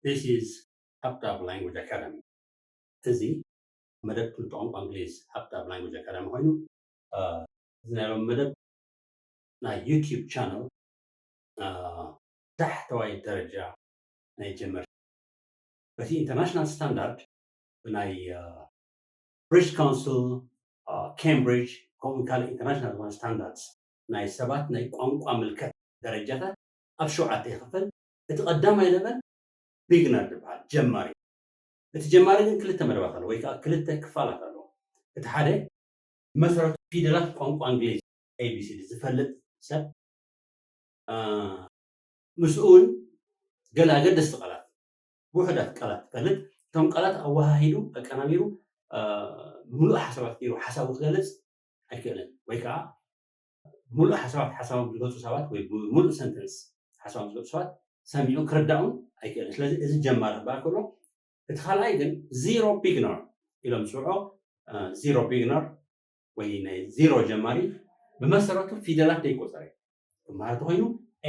This is Hapdab Language Academy. እዚ መደብ ትምህርቲ ቋንቋ እንግሊዝ Hapdab Language Academy ኮይኑ፣ እዚ ናይ ሎም መደብ ናይ YouTube ቻነል ታሕተዋይ ደረጃ ናይ ጀመርቲ በቲ ኢንተርናሽናል ስታንዳርድ ብናይ ብሪቲሽ ካውንስል፣ ካምብሪጅ፣ ከምኡ ካልእ ኢንተርናሽናል ዝኾነ ስታንዳርድስ ናይ ሰባት ናይ ቋንቋ ምልከት ደረጃታት ኣብ ሸውዓተ ይኽፈል። እቲ ቀዳማይ ለቨል ቢግነር ዝበሃል ጀማሪ። እቲ ጀማሪ ግን ክልተ መደባት ኣለዎ ወይ ከዓ ክልተ ክፋላት ኣለዎ። እቲ ሓደ መሰረቱ ፊደላት ቋንቋ እንግሊዝ ኤቢሲዲ ዝፈልጥ ሰብ፣ ምስኡ እውን ገለ ኣገደስቲ ቃላት፣ ውሑዳት ቃላት ይፈልጥ። እቶም ቃላት ኣወሃሂዱ ኣቀናቢሩ ብምሉእ ሓሳባት ገይሩ ሓሳቡ ክገልፅ ኣይክእልን፣ ወይ ከዓ ምሉእ ሓሳባት ሓሳቦም ዝገልፁ ሰባት ወይ ብምሉእ ሰንተንስ ሓሳቦም ዝገልፁ ሰባት ሰሚዑ ክርዳኡን ኣይክእልን። ስለዚ እዚ ጀማሪ ክበሃል ከሎ፣ እቲ ካልኣይ ግን ዚሮ ቢግነር ኢሎም ዝፅውዖ፣ ዚሮ ቢግነር ወይ ናይ ዚሮ ጀማሪ ብመሰረቱ ፊደላት ዘይቆፀረ ክመሃር ተኮይኑ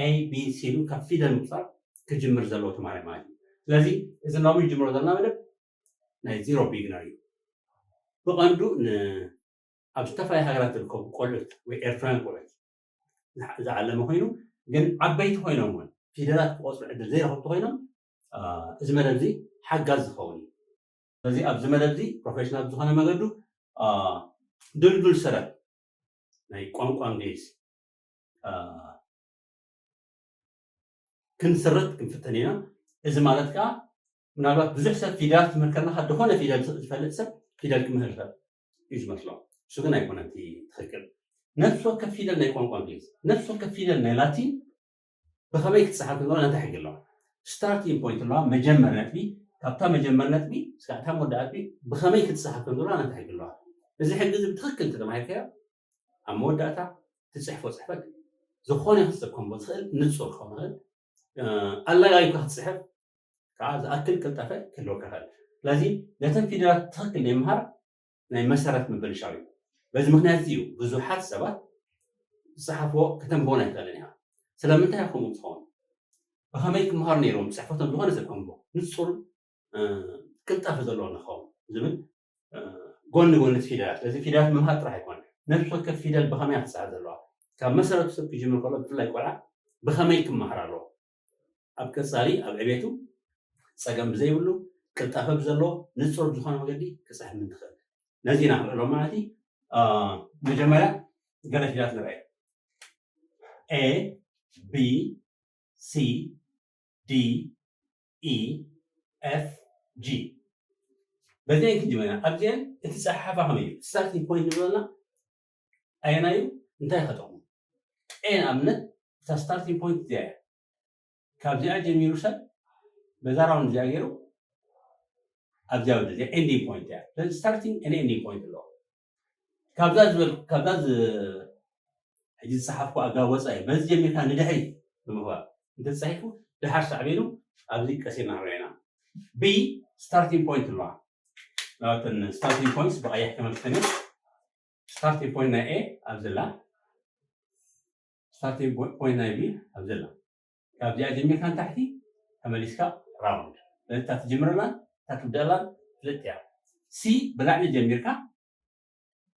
ኤ ቢ ሲ ኢሉ ካብ ፊደል ምቁፃር ክጅምር ዘለዎ ተማሪ ማለት እዩ። ስለዚ እዚ ሎሚ ዝጅምሮ ዘለና መደብ ናይ ዚሮ ቢግነር እዩ። ብቐንዱ ኣብ ዝተፈላለዩ ሃገራት ዝርከቡ ቆልዑት ወይ ኤርትራውያን ቆልዑት ዝዓለመ ኮይኑ፣ ግን ዓበይቲ ኮይኖም እውን ፊደላት ክቆፅሩ ዕድል ዘይረኸቡ ኮይኖም እዚ መደብ እዚ ሓጋዝ ዝኸውን እዩ። ስለዚ ኣብዚ መደብ እዚ ፕሮፌሽናል ብዝኾነ መገዱ ድልዱል ሰረት ናይ ቋንቋ እንግሊዝ ክንስርት ክንፍትን ኢና። እዚ ማለት ከዓ ምናልባት ብዙሕ ሰብ ፊደላት ክምህር ከለካ ዝኾነ ፊደል ዝፈልጥ ሰብ ፊደል ክምህር ሰብ እዩ ዝመስሎ። እሱ ግን ኣይኮነን እቲ ትኽክል። ነፍሲ ወከፍ ፊደል ናይ ቋንቋ እንግሊዝ፣ ነፍሲ ወከፍ ፊደል ናይ ላቲን ብኸመይ ክትፀሓፍ ከሎ ነታ ሕጊ ኣለዋ። ስታርቲንግ ፖይንት ኣለዋ፣ መጀመር ነጥቢ። ካብታ መጀመር ነጥቢ እስካዕ እታ መወዳእ ነጥቢ ብኸመይ ክትፀሓፍ ከም ዘለዋ ነታ ሕጊ ኣለዋ። እዚ ሕጊ እዚ ብትኽክል እንተተማሂርካዮ ኣብ መወዳእታ ትፅሕፎ ፅሕፈት ዝኾነ ይኹን ሰብ ከንቦ ዝኽእል ንፁር ክኸውን ይኽእል። ኣላጋጊብካ ክትፅሕፍ ከዓ ዝኣክል ቅልጣፈ ክህልወካ ይኽእል። ስለዚ ነተን ፊደላት ትኽክል ናይ ምሃር ናይ መሰረት ምብልሻው እዩ። በዚ ምክንያት እዚ እዩ ብዙሓት ሰባት ዝፀሓፍዎ ከተንብቦን ኣይክእልን እያ። ስለምንታይ ከምኡ ዝኸውን? ብኸመይ ክምሃሩ ነይሮም ፅሕፈቶም ዝኾነ ሰብ ከንብቦ ንፁር ቅልጣፈ ዘለዎ ንኸውን ዝብል ጎኒ ጎኒ እቲ ፊደላት። ስለዚ ፊደላት ምምሃር ጥራሕ ኣይኮነን፣ ነፍሲ ወከፍ ፊደል ብኸመይ ክትፅሓፍ ዘለዋ፣ ካብ መሰረቱ ሰብ ክጅምር ከሎ ብፍላይ ቆልዓ ብኸመይ ክመሃር ኣለዎ። ኣብ ቀፃሊ ኣብ ዕቤቱ ፀገም ብዘይብሉ ቅልጣፈ ብዘለዎ ንፁር ብዝኾነ መገዲ ክፅሕፍ ምንትኽእል ነዚ ኢና ክንርኢ ኣለዎ ማለት እዩ። መጀመርያ ገለ ፊደላት ንርኣይ። ኤ ቢ ሲ ዲ ኢ ኤፍ ጂ በዚአን ክንጅመር ኢና። ኣብዚአን እቲ ፀሓሓፋ ከመይ እዩ? ስታርቲንግ ፖይንት ንብለና ኣየናዩ እንታይ ከጠቕሙ? ኤ ንኣብነት እታ ስታርቲንግ ፖይንት እዚኣ እያ። ካብዚኣ ጀሚሩ ሰብ በዛ ራውንድ እዚኣ ገይሩ ኣብዚኣ ወደ እዚኣ ኤንዲንግ ፖይንት እያ። ስለዚ ስታርቲንግ ኤን ኤንዲንግ ፖይንት ኣለዎ። ካብዛ ዝበል ካብዛ ሕጂ ዝፀሓፍኩ ኣጋ ወፃኢ በዚ ጀሚርካ ንድሕሪት ብምግባር እንተተፃሒፉ ድሓር ሳዕቤኑ ኣብዚ ቀሲና ንሪኦ ኢና። ቢ ስታርቲንግ ፖይንት ኣለዋ። ናብተን ስታርቲንግ ፖይንትስ ብቐይሕ ተመልክተን እየን። ስታርቲንግ ፖይንት ናይ ኤ ኣብዚላ፣ ስታርቲንግ ፖይንት ናይ ቢ ኣብዚላ። ካብዚኣ ጀሚርካ ንታሕቲ ተመሊስካ ራውንድ። ስለዚ እታ ትጅምረላን እታ ትብደላን ፍልጥ እያ። ሲ ብላዕሊ ጀሚርካ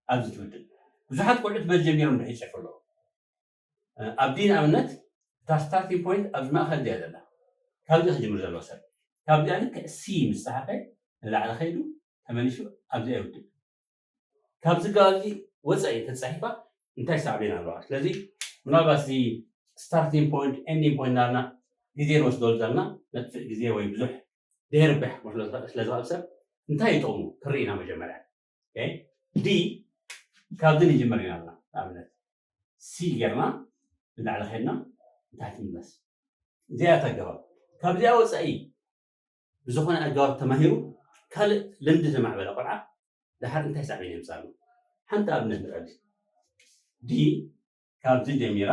ኣብዚ ትውድእ። ብዙሓት ቆልዑት በዚ ጀሚሮም ድሕሪ ይፅሕፉ ኣለዉ። ኣብ ዲ ንኣብነት እታ ስታርቲንግ ፖይንት ኣብዚ ማእኸል እዚኣ ዘላ፣ ካብዚ ክጅምር ዘለዎ ሰብ ካብዚኣ ልክዕ ሲ ምስ ፀሓፈ ንላዕሊ ከይዱ ተመሊሱ ኣብዚኣ ይውድእ። ካብዚ ከባቢ ወፃኢ ተፃሒፋ እንታይ ሳዕቤን ኣለዋ? ስለዚ ምናልባት እዚ ስታርቲንግ ፖይንት ኤንዲንግ ፖይንት እናበልና ግዜ ንወስደሉ ዘለና ነጥፍእ ግዜ ወይ ብዙሕ ደርብሕ ክመስሎ ዝኽእል ስለ ዝኽእል ሰብ እንታይ ይጠቕሙ ክርኢ ኢና መጀመርያ። ዲ ካብዚ ንጅምር ኢና ኣለና። ንኣብነት ሲ ጌርና ንላዕሊ ኸድና ንታሕቲ ንመለስ። እዚኣ እታ ኣገባብ። ካብዚኣ ወፃኢ ብዝኾነ ኣገባብ ተማሂሩ ካልእ ልምዲ ዘማዕበለ ቆልዓ ደሓር እንታይ ሳዕቤን የምፅኣሉ? ሓንቲ ኣብነት ንረኣሉ። ዲ ካብዚ ጀሚራ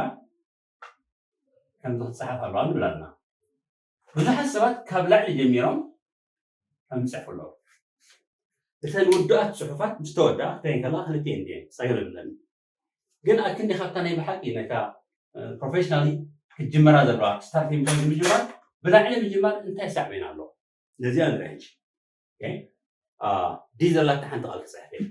ከምዚ ክትፀሓፍ ኣለዋ ንብል ኣለና። ብዙሓት ሰባት ካብ ላዕሊ ጀሚሮም ከም ዝፅሕፉ ኣለዉ። እተን ውዱኣት ፅሑፋት ምስ ተወድኣ ክተን ከለዋ ክልቲኤን ድየን ፀገም የብለን። ግን ኣክንዲ ካብታ ናይ ብሓቂ ነታ ፕሮፌሽናሊ ክትጅመራ ዘለዋ ስታርቲንግ ፖይንት ምጅማር ብላዕሊ ምጅማር እንታይ ሳዕቤን ኣለዎ? ነዚኣ ንርኢ ሕጂ። ኦኬ? ዲ ዘላታ ሓንቲ ቃል ክፅሕፍ እየ።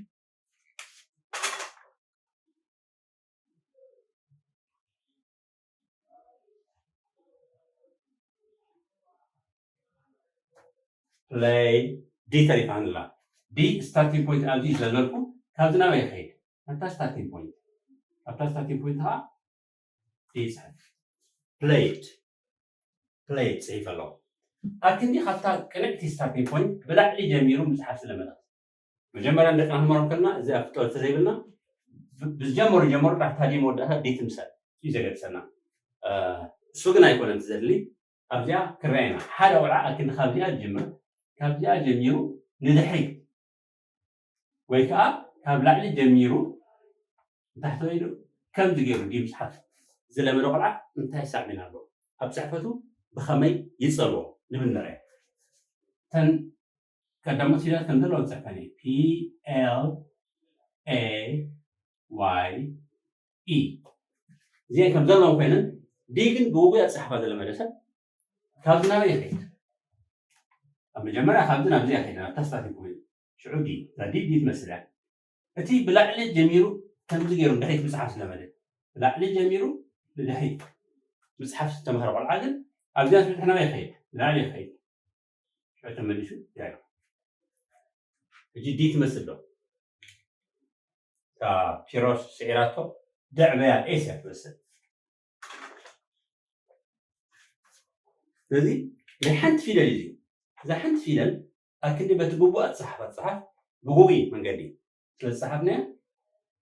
ፕለይ ዲ ተሪፋ ኣላ። ዲ ስታርቲንግ ፖይንት ኣብዚ እዩ ዘለልኩ። ካብዚ ናበይ ይኸይድ? ኣብታ ስታርቲንግ ፖይንት፣ ኣብታ ስታርቲንግ ፖይንት ከዓ ዲ ይፅሕፍ። ፕለይድ፣ ፕለይድ ፅሒፍ ኣለኹ። ኣክንዲ ካብታ ቅንዕቲ ስታርቲንግ ፖይንት ብላዕሊ ጀሚሩ ምፅሓፍ ስለመለት፣ መጀመርያ ደቂ ኣምሃሮም ከለና እዚ ኣብ ፍጠር ተዘይብልና፣ ብዝጀመሩ ጀመሩ ጥራሕ ታዲ መወዳእታ ዲ ትምሰል እዩ ዘገድሰና። እሱ ግን ኣይኮነን ዘድሊ። ኣብዚኣ ክረኣየና ሓደ ቆልዓ ኣክንዲ ካብዚኣ ጀምር፣ ካብዚኣ ጀሚሩ ንድሕሪት ወይ ከዓ ካብ ላዕሊ ጀሚሩ ንታሕቲ ወይሉ ከምዚ ገይሩ ድዩ ምፅሓፍ ዝለመደ ቆልዓ እንታይ ሳዕቤን ኣለዎ? ኣብ ፅሕፈቱ ብኸመይ ይፀልዎ ንብል ንርአ። እተን ቀዳሞት ፊደላት ከም ዘለዋ ንፅሕፈን እዩ። ፒ ኤል ኤ ዋይ ኢ እዚአን ከም ዘለዋ ኮይነን ዲ ግን ብውጉይ ኣፅሓፋ ዝለመደ ሰብ ካብዚ ናበይ ይኸይድ? ኣብ መጀመርያ ካብዚ ናብዚ ይኸይድ፣ ናብታ ስታርቲንግ ፖይንት። ሽዑ ዲ፣ እዛ ዲ ዲ ትመስል እያ። እቲ ብላዕሊ ጀሚሩ ከምዚ ገይሩ ንድሕሪት ምፅሓፍ ዝለመደ፣ ብላዕሊ ጀሚሩ ንድሕሪት ምፅሓፍ ዝተምሃረ ቆልዓ ግን ኣብዚኣ ትብፅሕ ናበይ ይኸይድ? ንላዕሊ ይኸይድ። ሽዑ ተመሊሱ ይረአ። ሕጂ ዲ ትመስል ዶ? እታ ፒሮስ ስዒራቶ ደዕበያ ኤስ እያ ትመስል። ስለዚ ናይ ሓንቲ ፊደል እዩ። እዛ ሓንቲ ፊደል ኣክንዲ በቲ ግቡእ ኣፀሓፍ ኣፀሓፍ ብግቡእ መንገዲ ስለ ዝፀሓፍናያ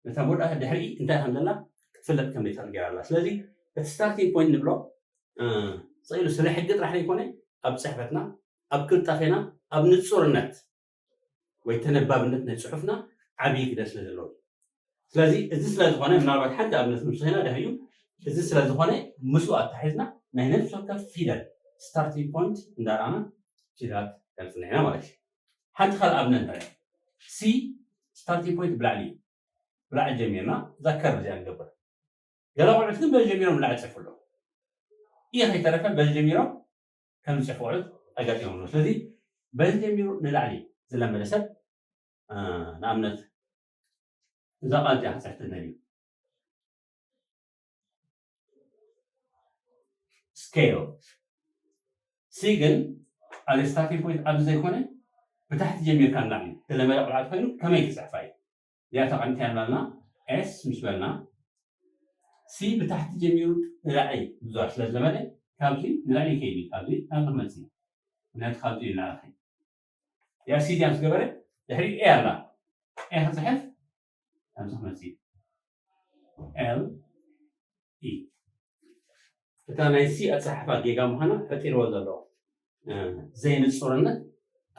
ነታ መወዳእታ ድሕሪ እንታይ ከም ዘላ ክትፍለጥ ከም ዘይትኽእል ገይራ ኣላ። ስለዚ እቲ ስታርቲንግ ፖይንት ንብሎ ስኢሉ ስለ ሕጊ ጥራሕ ዘይኮነ ኣብ ፅሕፈትና ኣብ ቅልጣፌና ኣብ ንፁርነት ወይ ተነባብነት ናይ ፅሑፍና ዓብዪ ግደ ስለ ዘለዎ። ስለዚ እዚ ስለ ዝኾነ ምናልባት ሓንቲ ኣብነት ንውስኽ ኢና ድሕሪኡ። እዚ ስለ ዝኾነ ምስኡ ኣታሒዝና ናይ ነፍሲ ወከፍ ፊደል ስታርቲንግ ፖይንት እንዳረኣና ፊደላት ከንፅንሕ ኢና ማለት እዩ። ሓንቲ ካልእ ኣብነት ንርኢ። ሲ ስታርቲንግ ፖይንት ብላዕሊ እዩ። ብላዕሊ ጀሚርና እዛ ከርቭ እዚኣ ንገብር። ገለ ቆልዑት ግን በዚ ጀሚሮም ንላዕሊ ይፅሕፉ ኣለዉ። ኢ ከይተረፈ በዚ ጀሚሮም ከም ዝፅሕፉ ቆልዑት ኣጋጢሞም ኣለዉ። ስለዚ በዚ ጀሚሩ ንላዕሊ ዝለመደ ሰብ ንኣብነት እዛ ቃል እዚኣ ክፅሕፍ ተደልዩ ስኬል ሲ ግን ኣብ ስታርቲንግ ፖይንት ኣብዚ ዘይኮነ ብታሕቲ ጀሚርካ ንላዕሊ ዝለመደ ቆልዓት ኮይኑ ከመይ ክፅሕፋ እዩ? እዚኣ ተቐንት ያላልና ኤስ ምስ በልና ሲ ብታሕቲ ጀሚሩ ንላዕሊ ብዙሕ ስለ ዝለመደ ካብዚ ንላዕሊ ይከይድ እዩ። ካብዚ ናብ ክመፅእ ምክንያቱ ካብዚ ይላዕል ያ ሲ እዚኣ ምስ ገበረ ድሕሪ ኤ ኣላ ኤ ክፅሕፍ ኣብዚ ክመፅእ ኤል ኢ እታ ናይ ሲ ኣፀሓሕፋ ጌጋ ምዃና ፈጢርዎ ዘሎ ዘይንፁርነት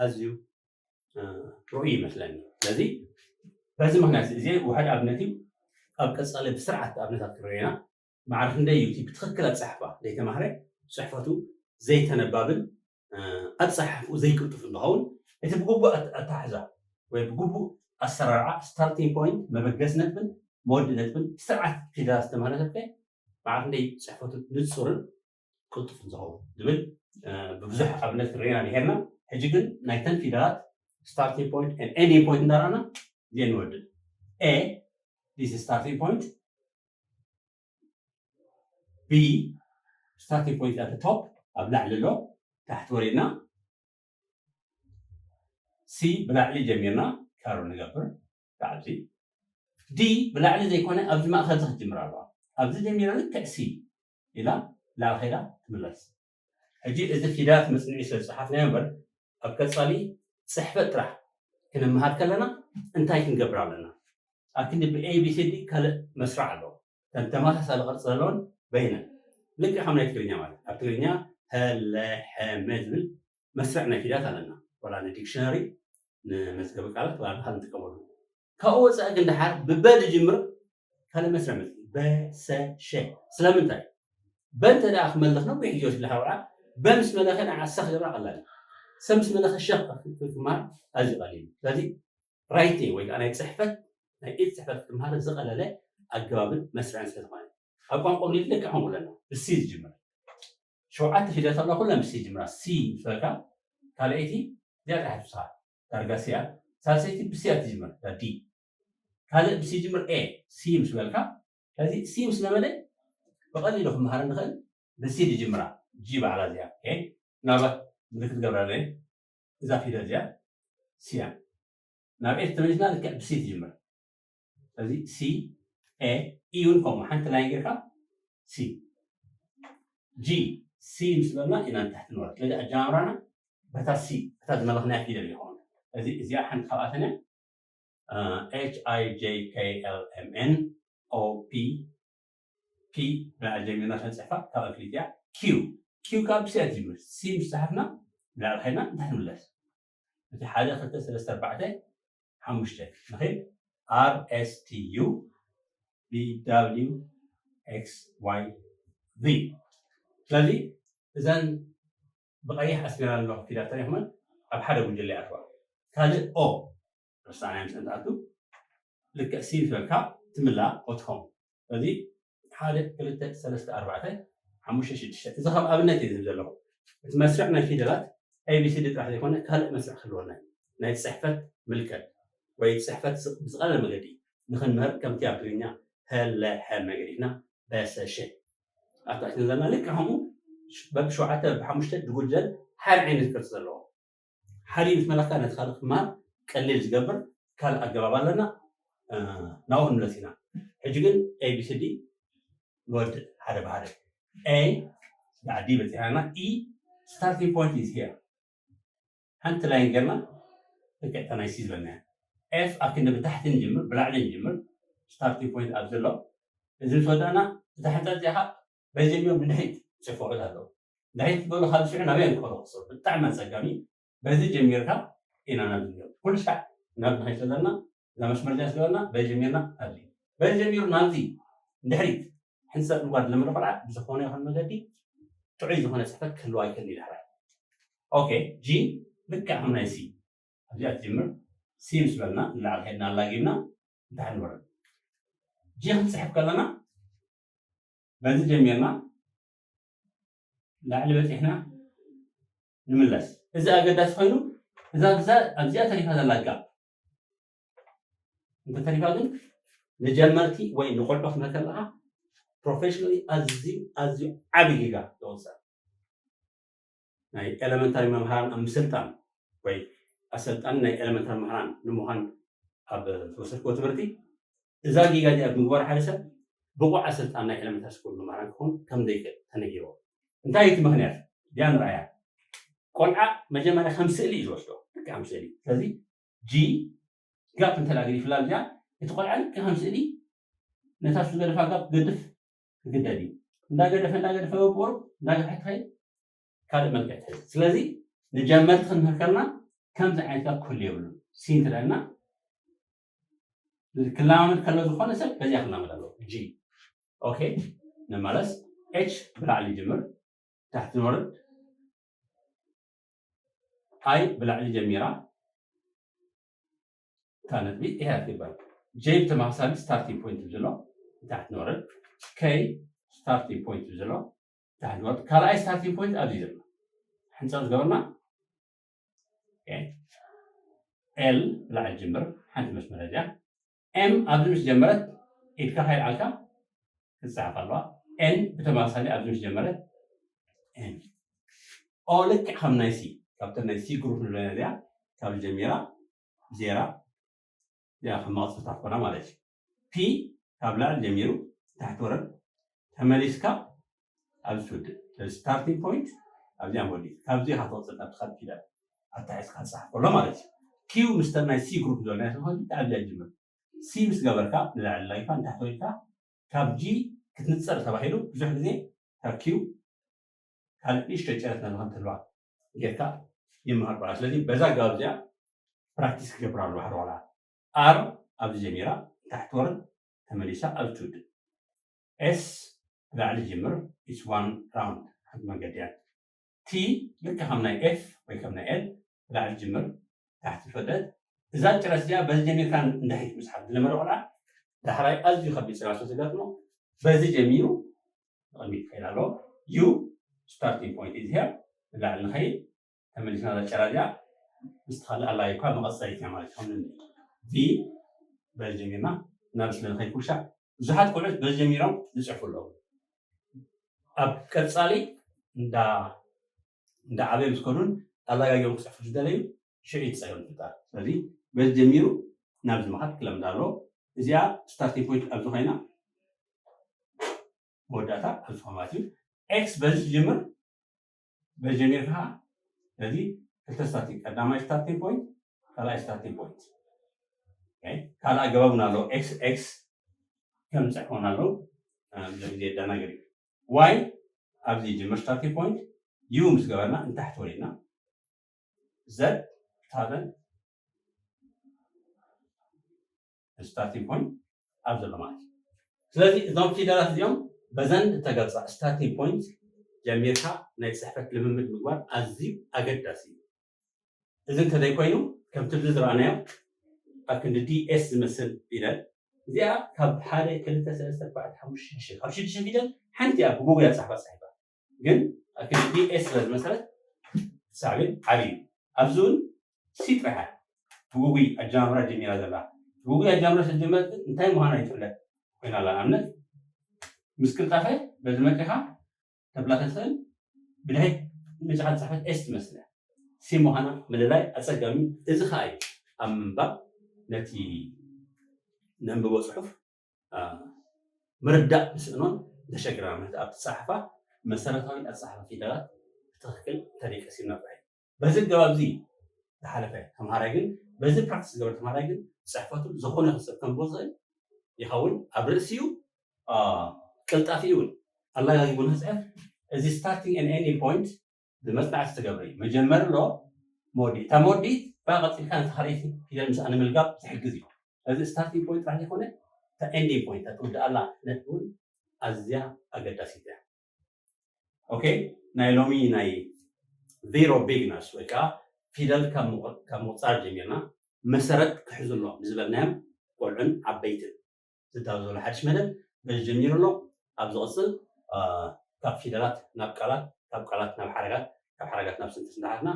ኣዝዩ ርኡይ ይመስለኒ። ስለዚ በዚ ምክንያት እዚ ውሕድ ኣብነት እዩ። ኣብ ቀፃሊ ብስርዓት ኣብነታት ክንሪኦ ኢና። ማዕረ ክንደይ እዩ እቲ ብትኽክል ኣፀሓሕፋ ዘይተማህረ ፅሕፈቱ ዘይተነባብን ኣፀሓሕፍኡ ዘይቅልጡፍ እንትኸውን እቲ ብግቡእ ኣተሓሕዛ ወይ ብግቡእ ኣሰራርዓ ስታርቲንግ ፖይንት መበገሲ ነጥብን መወዲ ነጥብን ብስርዓት ፊደላት ዝተማህረ ሰብ ከ ማዕረ ክንደይ ፅሕፈቱ ንፁርን ቅልጡፍን ዝኸውን ዝብል ብብዙሕ ኣብነት ርኢና ድሄርና። ሕጂ ግን ናይተን ፊደላት ስታርቲንግ ፖይንት ኤንዲንግ ፖይንት እንዳረኣና እዚአን ንወድእ። ኤ this starting point፣ ቢ starting point at the top ኣብ ላዕሊ ኣሎ፣ ታሕቲ ወሪድና ሲ ብላዕሊ ጀሚርና ካሮ ንገብር ኣብዚ ዲ ብላዕሊ ዘይኮነ ኣብዚ ማእኸል እዚ ክትጅምር ኣለዋ። ኣብዚ ጀሚራ ልክዕ ሲ ኢላ ላዕሊ ከይዳ ትምለስ። ሕጂ እዚ ፊደላት መፅንዒ ስለ ዝፀሓፍናዮ እምበር ኣብ ቀፃሊ ፅሕፈት ጥራሕ ክንምሃር ከለና እንታይ ክንገብር ኣለና? ኣብ ክንዲ ብኤ ቢ ሲ ዲ ካልእ መስርዕ ኣለዎ። ከም ተመሳሳሊ ቅርፂ ዘለዎን በይነን ልክዕ ከም ናይ ትግርኛ ማለት ኣብ ትግርኛ ሀ ለ ሐ መ ዝብል መስርዕ ናይ ፊደላት ኣለና። ዋላ ንዲክሽነሪ ንመዝገበ ቃላት ዋላ ንካል ንጥቀመሉ። ካብኡ ወፃኢ ግን ደሓር ብበ ዝጅምር ካልእ መስርዕ መፅእ በ ሰ ሸ ስለምንታይ? በ እንተ ደኣ ክመልኽ ነዊሕ ግዜ ወሲዱ ሓውዓ በ ምስ መለኸ ንዓ ሰ ክገብራ ቀላል እዩ። ሰ ምስ መለኸ ሸ ክማር ኣዝዩ ቀሊል እዩ። ስለዚ ራይቲንግ ወይ ከዓ ናይ ፅሕፈት ናይ ኢድ ፅሕፈት ክትምሃር ዝቐለለ ኣገባብን መስርዕን ስለ ዝኾነ ኣብ ቋንቋ እንግሊዝ ልክዕ ከምኡ ኣለና ብሲ ዝጅምር ሸውዓተ ፊደላት ኣለዋ ኩለን ብሲ ዝጅምራ ሲ ምስ በልካ ካልኣይቲ እዚኣ ጥራሕ ትውስኻ ዳርጋ ሲ እያ። ሳልሰይቲ ብሲ እያ ትጅምር ዲ። ካልእ ብሲ ይጅምር ኤ ሲ ምስ በልካ፣ ስለዚ ሲ ምስ ለመደ ብቐሊሉ ክመሃር ንኽእል ብሲ ትጅምራ ጂ ባዕላ እዚኣ። ኦኬ፣ ምናልባት ምልክት ገብራ እዛ ፊደል እዚኣ ሲ እያ። ናብ ኤ ተመሊስና ልክዕ ብሲ ትጅምር። ስለዚ ሲ ኤ ኢ እውን ከምኡ ሓንቲ ላይን ጌርካ ሲ ጂ ሲ ምስ በልና ኢና ንታሕቲ ንወርድ። ስለዚ ኣጀማምራና በታ ሲ በታ ዝመለኽናያ ፊደል ይኸውን። ስለዚ እዚኣ ሓንቲ ካብኣተን እያ። ኤች ኣይ ጄ ኬ ኤል ኤም ኤን ኦ ፒ ፒ ብላዕሊ ጀሚርና ከንፅሕፋ ካብ ኣፍሊጥያ ኪው ኪው ካብ ብሲ እያ ትጅምር። ሲ ምስ ፀሓፍና ብላዕሊ ኸይድና እንታይ ንምለስ? እቲ ሓደ ክልተ ሰለስተ ኣርባዕተ ሓሙሽተ ንኸይድ ኣር ኤስ ቲ ዩ ቢ ዳብሊው ኤክስ ዋይ ዚ። ስለዚ እዘን ብቐይሕ ኣስሚራ ኣለኹ ፊደላት ተሪኽመን ኣብ ሓደ ጉጅለ ይኣትዋ። ካልእ ኦ ረሳዕናዮ ምስ እንትኣቱ ልክዕ ሲ ዝበልካ ትምላእ ኦ ትኸውን። ስለዚ ሓደ ክልተ ሰለስተ ኣርባዕተ ሓሙሽተ ሽዱሽተ። እዚ ከም ኣብነት እየ ዝህብ ዘለኹ። እቲ መስርዕ ናይ ፊደላት ኤቢሲዲ ጥራሕ ዘይኮነ ካልእ መስርዕ ክህልወና እዩ። ናይ ጽሕፈት ምልከት ወይ ጽሕፈት ብዝቐለለ መገዲ ንኽንምህር ከምቲ ኣብ ትግርኛ ሀለሐ መገዲፍና በሰሸ ኣብታችን ዘለና ልክዕ ከምኡ በብሸውዓተ ብሓሙሽተ ድጉጀል ሓደ ዓይነት ቅርፂ ዘለዎ ሓደ ምስ መለኽካ ነቲ ካልእ ክምሃር ቀሊል ዝገብር ካልእ ኣገባብ ኣለና። ናብኡ ክንምለስ ኢና። ሕጂ ግን ኤቢሲዲ ንወድእ ሓደ ብሓደ። ኤ ዳዕዲ በፂሓና። ኢ ስታርቲንግ ፖይንት ኢዝ ሂር። ሓንቲ ላይን ጌርና ልክዕታ ናይ ሲ ዝበልናያ ኤፍ ኣብ ክንዲ ብታሕቲ ንጅምር ብላዕሊ ንጅምር። ስታርቲንግ ፖይንት ኣብ ዘሎ እዚ ምስ ወዳእና እታ ሕንፃ እዚኣ ከዓ በጀሚሮም ንድሕሪት ፅፎዕት ኣለዉ። ንድሕሪት ዝበሉ ካብ ዝስዑ ናበይ ንክኸዱ ክስሩ ብጣዕሚ ኣፀጋሚ። በዚ ጀሚርካ ኢና ናብ ዝገብ ኩሉ ሳዕ ናብ ንኸይድ ዘለና እዛ መስመር እዚኣ ስለ ዘለና በዚ ጀሚርና ኣብዚ በዚ ጀሚሩ ናብዚ ንድሕሪት ሕንፀት ምግባር ዝለመደ ቆልዓ ብዝኾነ ይኹን መገዲ ጥዑይ ዝኾነ ፅሕፈት ክህልዋ ኣይክእልን እዩ። ዳሕራይ ኦኬ ጂ ልክዕ ከም ናይ ሲ ኣብዚኣ ትጅምር ሲ ምስ በልና ንላዕሊ ሄድና ኣላጊብና እንታይ ንወርድ ጂ ክንፅሕፍ ከለና በዚ ጀሚርና ላዕሊ በፂሕና ንምለስ። እዚ ኣገዳሲ ኮይኑ እዛ ኣብዚኣ ተሪፋ ዘላ ጋብ እንተተሪፋ ግን ንጀመርቲ ወይ ንቆልዑ ክትመከር ኣለካ ፕሮፌሽናሊ ኣዝዩ ኣዝዩ ዓብዪ ጌጋ ዘውፅእ ናይ ኤለመንታሪ መምሃራን ኣብ ምስልጣን ወይ ኣሰልጣኒ ናይ ኤለመንታሪ መምህራን ንምዃን ኣብ ዝወሰድክዎ ትምህርቲ እዛ ጌጋ እዚኣ ብምግባር ሓደ ሰብ ብቑዕ ኣሰልጣኒ ናይ ኤለመንታሪ ስኩል መምህራን ክኸውን ከም ዘይክእል ተነጊርዎ። እንታይ እዩ እቲ ምኽንያት? እዚኣ ንርኣያ። ቆልዓ መጀመርያ ከም ስእሊ እዩ ዝወስዶ፣ ልክዕ ከም ስእሊ። ስለዚ ጂ ጋፕ እንተ ገዲፍላ እዚኣ እቲ ቆልዓ ልክዕ ከም ስእሊ ነታ እሱ ገደፋ ጋፕ ክገድፍ ክግደድ እዩ። እንዳገደፈ እንዳገደፈ በብቁሩብ እንዳገፍሐ ትኸይድ ካልእ መልክዕ ትሕዝ። ስለዚ ንጀመርቲ ክንምህር ከለና ከምዚ ዓይነት ጋፕ ክህሉ የብሉን። ሲ እንትለና ክለማመድ ከሎ ዝኾነ ሰብ በዚኣ ክላመድ ኣለዎ። ጂ ኦኬ ንመለስ። ኤች ብላዕሊ ጅምር ታሕቲ ንወርድ። ኣይ ብላዕሊ ጀሚራ እታ ነጥቢ እያ ትግበር። ጀይ ብተመሳሳሊ ስታርቲንግ ፖይንት ብዝሎ ታሕቲ ንወርድ። ከይ ስታርቲንግ ፖይንት ብዝሎ ታሕቲ ንወርድ። ካልኣይ ስታርቲንግ ፖይንት ኣብዚ ዘሎ ሕንፀት ዝገበርና ኤል ብላዕሊ ጅምር ሓንቲ መስመር እዚኣ ኤም ኣብዚ ምስ ጀመረት ኢድካ ከይልዓልካ ክትፅሓፍ ኣለዋ። ኤን ብተመሳሳሊ ኣብዚ ምስ ጀመረት ኤን ኦ ልክዕ ከም ናይ ሲ ካብተን ናይ ሲ ግሩፕ ንብለና እዚኣ ካብ ጀሚራ ዜራ እዚኣ ከም መቐፅልታ ትኮና ማለት እዩ። ፒ ካብ ላዕሊ ጀሚሩ ታሕቲ ወረድ ተመሊስካ ኣብዚ ትውድእ። ስለዚ ስታርቲንግ ፖይንት ኣብዚኣ መወዲት ካብዚ ኢኻ ትቕፅል ናብቲ ካልእ ፊደል ኣታሒዝካ ትፅሓፍ ከሎ ማለት እዩ። ኪው ምስተን ናይ ሲ ግሩፕ ዝበልናዮ ስለሆነ ብጣዕሚ እዚኣ ጅምር ሲ ምስ ገበርካ ንላዕሊ ላጊፋ ንታሕቲ ወዲካ ካብ ጂ ክትንፀር ተባሂሉ ብዙሕ ግዜ ካብ ኪው ካልእ ንእሽቶ ጨረት ናብዚ ከም ትህልዋ ጌርካ ይመሃር ቆልዓ። ስለዚ በዛ ኣገባብ እዚኣ ፕራክቲስ ክገብር ኣለዎ ሓደ ቆልዓ። ኣር ኣብዚ ጀሚራ ታሕቲ ወርድ ተመሊሳ ኣብዚ ትውድእ። ኤስ ብላዕሊ ጅምር ኢትስ ዋን ራውንድ ሓንቲ መንገዲ እያ። ቲ ልክዕ ከም ናይ ኤፍ ወይ ከም ናይ ኤል ብላዕሊ ጅምር ታሕቲ ፈደት እዛ ጭረት እዚኣ በዚ ጀሚርካ እንድሕሪት ምስሓብ ዝለመደ ቆልዓ ዳሕራይ ኣዝዩ ከቢድ ፀገም ስለ ዘጋጥሞ በዚ ጀሚሩ ንቕድሚት ክኸይድ ኣለዎ። ዩ ስታርቲንግ ፖይንት ኢዝ ሄር ንላዕሊ ንኸይድ ተመሊስና እዛ ጨራ እዚኣ ምስ ተኻለ ኣላጊብካ መቐጸሊት እያ ማለት እዩ። ከም V በዚ ጀሚርና ናብ ስለ ንኸይድ ኩልሻዕ ብዙሓት ቆልዑት በዚ ጀሚሮም ዝጽሕፉ ኣለዉ። ኣብ ቀጻሊ እንዳ እንዳ ዓበዩ ምስ ከዱን ኣላጋጊቦም ክጽሕፉ ዝደለዩ ሽዑ እዩ ጸገም ዝፍጠር። ስለዚ በዚ ጀሚሩ ናብዚ ምኻድ ክለምድ ኣለዎ። እዚኣ starting point ኣብዚ ኮይና መወዳእታ ኣብዚ ኾይና ማለት እዩ። X በዚ ትጅምር በጀሚር ከዓ ስለዚ ክልተ starting ቀዳማይ starting point ካልኣይ starting point ካልእ ኣገባብ እውን ኣለዎ። X X ከም ንፅሕፎን ኣለዉ ብዙ ግዜ የደናግር እዩ። Y ኣብዚ ይጅምር starting point U ምስ ገበርና ንታሕቲ ወሪድና Z ታበን starting point ኣብ ዘሎ ማለት እዩ። ስለዚ እዞም ፊደላት እዚኦም በዘን እተገልፃ starting point ጀሚርካ ናይ ፅሕፈት ልምምድ ምግባር ኣዝዩ ኣገዳሲ እዩ። እዚ እንተዘይኮይኑ ከምቲ ብዚ ዝረኣናዮ ኣብ ክንዲ ዲኤስ ዝመስል ፊደል እዚኣ ካብ ሓደ ክልተ ሰለስተ ኣርባዕተ ሓሙሽተ ሽዱሽተ ካብ ሽዱሽተ ፊደል ሓንቲ እያ ብጉጉይ ኣፃሕፋ ፀሒፋ ግን ኣብ ክንዲ ዲኤስ ስለ ዝመሰለት ሳዕቤን ዓብዪ እዩ። ኣብዚ እውን ሲ ጥራሕ እያ ብጉጉይ ኣጀማምራ ጀሚራ ዘላ። ብጉጉይ ኣጀማምራ ስለ ዝጀመረት ግን እንታይ ምዃና ይፍለጥ ኮይና ኣላ። ንኣብነት ምስ ቅልጣፈ በዚ መፂኻ ተብላ ተትኽእል ብድሕሪት መፂኻ ዝፅሕፈት ኤስ ትመስል እያ። ሲ ምዃና ምልላይ ኣፀጋሚ እዩ። እዚ ከዓ እዩ ኣብ ምንባብ ነቲ ነንብቦ ፅሑፍ ምርዳእ ንስእኖን እንተሸግረና ማለት ኣብቲ ፃሕፋ መሰረታዊ ኣፃሕፋ ፊደላት ብትኽክል እንተደይቀሲምና ጥራሕ እዩ። በዚ ኣገባብ እዚ ዝሓለፈ ተምሃራይ ግን በዚ ፕራክቲስ ዝገበረ ተምሃራይ ግን ፅሕፈቱ ዝኾነ ክሰብ ከም ዝኽእል ይኸውን ኣብ ርእሲኡ ቅልጣፊ እውን ኣላጋጊቡ ንክፅሕፍ እዚ starting and ending point ብመፅናዕቲ ዝተገብረ እዩ። መጀመሪ ኣሎ መወዲእ እታ መወዲት ብኣ ቀፂልካ ነቲ ካልኣይቲ ፊደል ምስኣ ንምልጋብ ዝሕግዝ እዩ። እዚ starting point ጥራሕ ዘይኮነ እታ ending point እታ ትውድኣላ ነጥቢ እውን ኣዝያ ኣገዳሲት እያ። ኦኬ ናይ ሎሚ ናይ zero beginners ወይ ከዓ ፊደል ካብ ምቑፃር ጀሚርና መሰረት ክሕዙ ኣለዎም ንዝበልናዮም ቆልዑን ዓበይትን ዝዳሎ ዘሎ ሓድሽ መደብ በዚ ጀሚሩ ኣሎ። ኣብ ዝቕፅል ካብ ፊደላት ናብ ቃላት ካብ ቃላት ናብ ሓረጋት ካብ ሓረጋት ናብ ስንተስ እንዳሓትና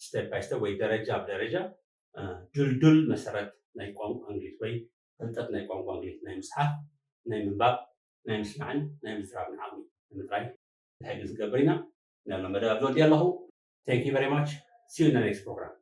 step by step ወይ ደረጃ ብደረጃ ድልዱል መሰረት ናይ ቋንቋ እንግሊዝ ወይ ፍልጠት ናይ ቋንቋ እንግሊዝ ናይ ምፅሓፍ ናይ ምንባብ ናይ ምስማዕን ናይ ምዝራብን ዓቕሚ ንምጥራይ ዝሕግዝ ዝገብር ኢና። ናይ ሎም መደብ ኣብዚ ወዲእ ኣለኹ። Thank you very much. See you in the next program.